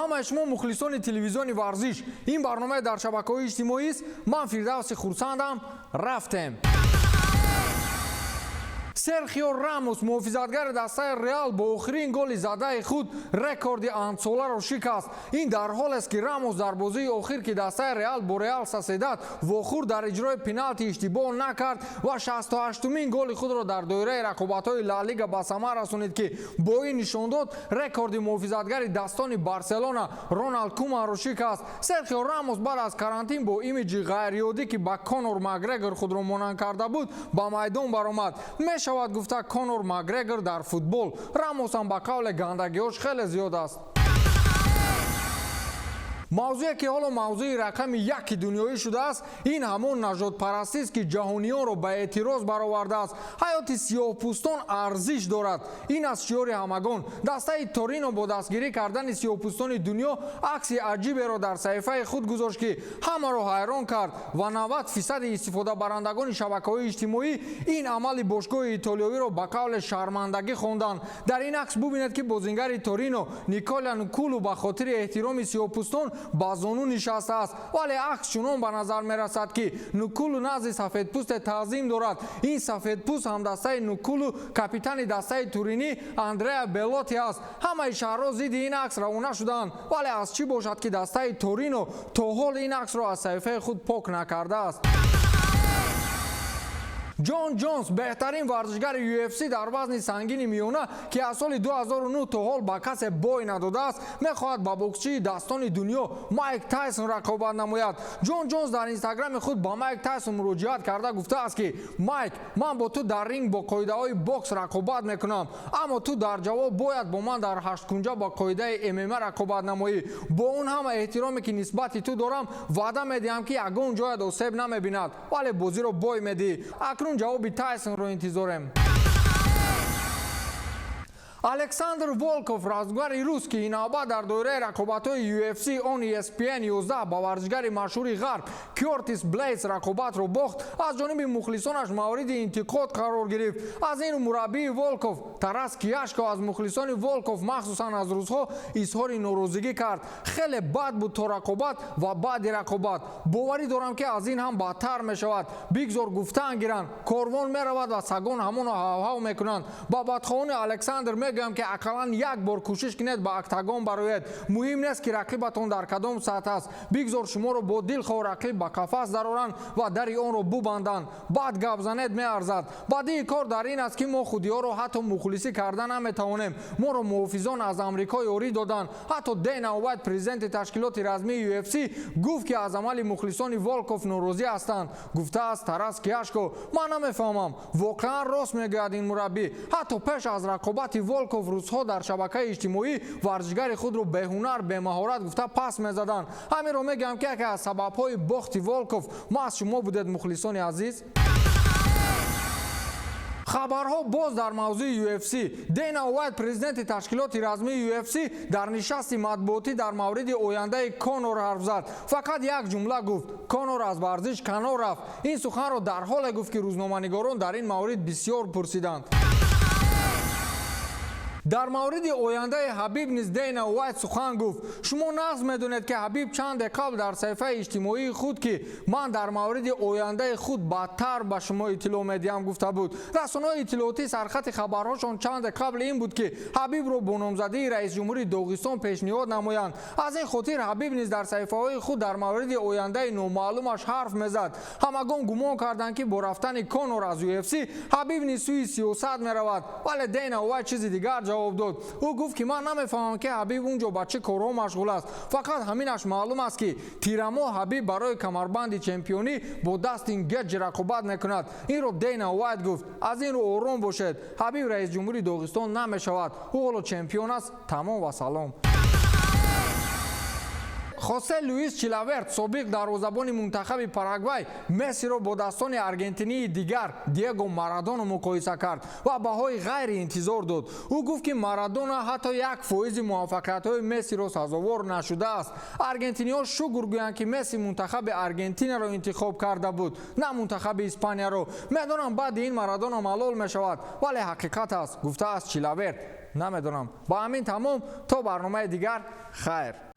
Ҳамаи шумо, мухлисони телевизиони «Варзиш». Ин барномаи дар шабакаҳои иҷтимоист. Ман Фирдавси Хурсандам. Рафтем. Серхио Рамос, муҳофизатгари дастаи «Реал», бо охирин голи задаи худ рекорди андсоларо шикаст. Ин дар ҳолест, ки Рамос дар бозии охир, ки дастаи «Реал» бо «Реал Соседад» вохӯрд, дар иҷрои пеналти иштибоҳ накард ва 68-умин голи худро дар доираи рақобатҳои Ла Лига ба самар расонид, ки бо ин нишондод рекорди муҳофизатгари дастони «Барселона» Роналд Куманро шикаст. Серхио Рамос баъд аз карантин бо имиҷи ғайриоддӣ, ки ба Конор Макгрегор худро монанд карда буд, ба майдон баромад. Мешавад гуфта, Конор Макгрегор дар футбол. Рамос ҳам ба қавле гандагиҳош хеле зиёд аст. Мавзӯе, ки ҳоло мавзӯи рақами яки дунёӣ шудааст, ин ҳамон нажодпарастист, ки ҷаҳониёнро ба эътироз баровардааст. «Ҳаёти сиёҳпӯстон арзиш дорад» — ин аз шиёри ҳамагон. Дастаи «Торино» бо дастгирӣ кардани сиёҳпӯстони дунё акси аҷиберо дар саҳифаи худ гузошт, ки ҳамаро ҳайрон кард, ва 90 фисади истифодабарандагони шабакаҳои иҷтимоӣ ин амали бошгоҳи итолиёвиро ба қавле шармандагӣ хонданд. Дар ин акс бубинед, ки бозингари «Торино» Николя Нкулу ба хотири эҳтироми сиёҳпӯстон ба зону нишастааст, вале акс чунон ба назар мерасад, ки Нукулу назди сафедпӯсте таъзим дорад. Ин сафедпӯст ҳамдастаи Нукулу, капитани дастаи туринӣ Андреа Белоти аст. Ҳамаи шаҳрҳо зидди ин акс равона шуданд, вале аз чӣ бошад, ки дастаи «Торино» то ҳол ин аксро аз саҳифаи худ пок накардааст. Ҷон Ҷонс, беҳтарин варзишгари UFC дар вазни сангини миёна, ки аз соли 2009 то ҳол ба касе бой надодааст, мехоҳад ба боксчии дастони дунё Майк Тайсон рақобат намояд. Ҷон Ҷонс дар Инстаграми худ ба Майк Тайсон муроҷиат карда гуфтааст, ки «Майк, ман бо ту дар ринг бо қоидаҳои бокс рақобат мекунам, аммо ту дар ҷавоб бояд бо ман дар ҳашткунҷа бо қоидаи ММА рақобат намоӣ. Бо он ҳама эҳтироме, ки нисбати ту дорам, ваъда медиҳам, ки ягон ҷоят осеб намебинад, вале бозиро бой медиҳӣ». Акнун ҷавоби Тайсонро интизорем. Александр Волков, размгари рус, ки ин навбат дар доираи рақобатҳои UFC on ESPN 11 ба варзишгари машҳури ғарб Кёртис Блейдс рақобатро бохт, аз ҷониби мухлисонаш мавриди интиқод қарор гирифт. Аз ин мураббии Волков Тарас Кияшко аз мухлисони Волков, махсусан аз русҳо, изҳори норозигӣ кард. «Хеле бад буд то рақобат ва баъди рақобат. Боварӣ дорам, ки аз ин ҳам бадтар мешавад. Бигзор гуфтан гиранд. Корвон меравад ва сагон ҳамоно ҳавҳав мекунанд. Ба бадхоҳони Александр мегӯям, ки ақаллан як бор кӯшиш кунед ба октагон бароед. Муҳим нест, ки рақибатон дар кадом сатҳ аст. Бигзор шуморо бо дилхоҳ рақиб ба қафас дароранд ва дари онро бубанданд. Баъд гап занед, меарзад. Бадии кор дар ин аст, ки мо худиҳоро ҳатто мухлисӣ карда наметавонем. Моро муҳофизон аз Амрико ёрӣ доданд. Ҳатто Дэна Уайт, президенти ташкилоти размии UFC, гуфт, ки аз амали мухлисони Волков норозӣ ҳастанд», гуфтааст Тарас Кияшко. «Ман намефаҳмам. Воқеан рост мегӯяд ин мураббӣ. Ҳатто пеш аз рақобати Волков русҳо дар шабакаи иҷтимоӣ варзишгари худро беҳунар, бемаҳорат гуфта пас мезаданд. Ҳаминро мегӯям, ки яке аз сабабҳои бохти Волков маҳз шумо будед, мухлисони азиз». Хабарҳо боз дар мавзӯи UFC. Дэна Уайт, президенти ташкилоти размии UFC, дар нишасти матбуотӣ дар мавриди ояндаи Конор ҳарф зад. Фақат як ҷумла гуфт: «Конор аз варзиш канор рафт». Ин суханро дар ҳоле гуфт, ки рӯзноманигорон дар ин маврид бисёр пурсиданд. Дар мавриди ояндаи Ҳабиб низ Дейна Уайт сухан гуфт. «Шумо нағз медонед, ки Ҳабиб чанде қабл дар саҳифаи иҷтимоии худ, ки ман дар мавриди ояндаи худ баъдтар ба шумо иттилоъ медиҳам, гуфта буд. Расонаҳои иттилоотӣ сархати хабарҳошон чанде қабл ин буд, ки Ҳабибро бо номзадии раисҷумҳури Доғистон пешниҳод намоянд. Аз ин хотир Ҳабиб низ дар саҳифаҳои худ дар мавриди ояндаи номаълумаш ҳарф мезад. Ҳамагон гумон карданд, ки бо рафтани Конор аз UFC Ҳабиб низ сӯи сиёсат меравад, вале Дейна Уайт чизи дигар ҷавоб дод. Ӯ гуфт, ки ман намефаҳмам, ки Ҳабиб он ҷо ба чӣ корҳо машғул аст. Фақат ҳаминаш маълум аст, ки тирамоҳ Ҳабиб барои камарбанди чемпионӣ бо Дастин Геҷ рақобат мекунад. Инро Дейна Уайт гуфт. Аз ин рӯ ором бошед. Ҳабиб раисҷумҳури Доғистон намешавад. Ӯ ҳоло чемпион аст. Тамом ва салом». Хосе Луис Чилаверт, собиқ дарвозабони мунтахаби Парагвай, Мессиро бо дастони аргентинии дигар Диего Марадона муқоиса кард ва баҳои ғайриинтизор дод. Ӯ гуфт, ки Марадона ҳатто 1 фоизи муваффақиятҳои Мессиро сазовор нашудааст. «Аргентиниҳо шукр гӯянд, ки Месси мунтахаби Аргентинаро интихоб карда буд, на мунтахаби Испанияро. Медонам, баъди ин Марадона малол мешавад, вале ҳақиқат аст», гуфтааст Чилаверт. Намедонам. Ба ҳамин тамом, то барномаи дигар, хайр.